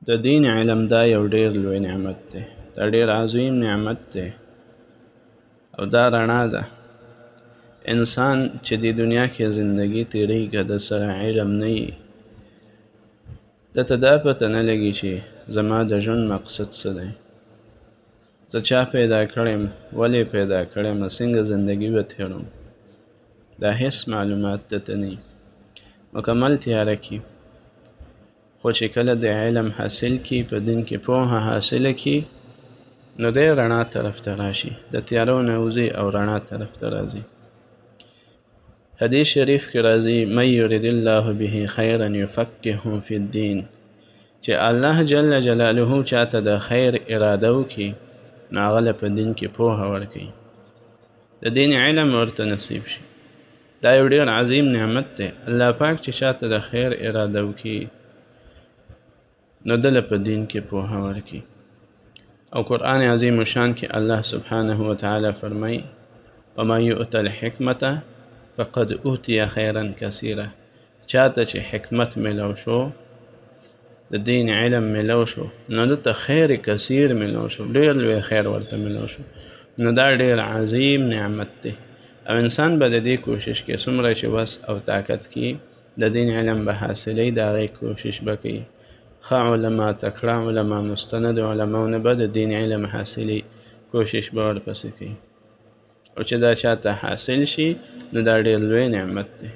د دین علم دا یو ډیر لوی نعمت دی، دا ډیر عظیم نعمت دی او دا رڼا ده. انسان چې د دنیا کې زندگی تیریږي، که د سره علم نه وي، ده ته دا پته نه لګي چې زما د ژوند مقصد څه دی، زه چا پیدا کړی یم، ولې پیدا کړی یم، څنګه زندگی به تېروم. دا هیڅ معلومات ده ته نه وي، مکمل تیاره کړي. خو چې کله د علم حاصل کړي، په دین کې پوهه حاصله کړي، نو دی رڼا طرف ته راشي، د تیارو نه وځي او رڼا طرف ته راځي. حدیث شریف کې راځي، من یرید الله به خیرا یفقهه فی الدین، چې الله جل جلاله چاته د خیر اراده وکړي، نو هغه له په دین کې پوهه ورکوي، د دین علم ورته نصیب شي. دا یو ډېر عظیم نعمت دی. الله پاک چې چاته د خیر اراده وکړي، نو ده له په دین کې پوهه ورکړي. او قرآن عظیم شان کې الله سبحانه وتعالی فرمایي، ومن یؤت الحکمة فقد اوتی خیرا کثیرا. چاته چې حکمت ملو شو، د دین علم ملو شو، نو ده ته خیر کثیر ملو شو، ډېر لوی خیر ورته ملو شو. نو دا ډېر عظیم نعمت دی. او انسان به د دې کوشش کوي څومره چې وس او طاقت کړي، د دین علم به حاصلوي، د هغې کوشش به کوي. ښه علما، تکړه علما، مستند علماو نه به د دین علم حاصلوي، کوشش به ورپسې کوي. او چې دا چاته حاصل شي، نو دا ډېر لوی نعمت دی.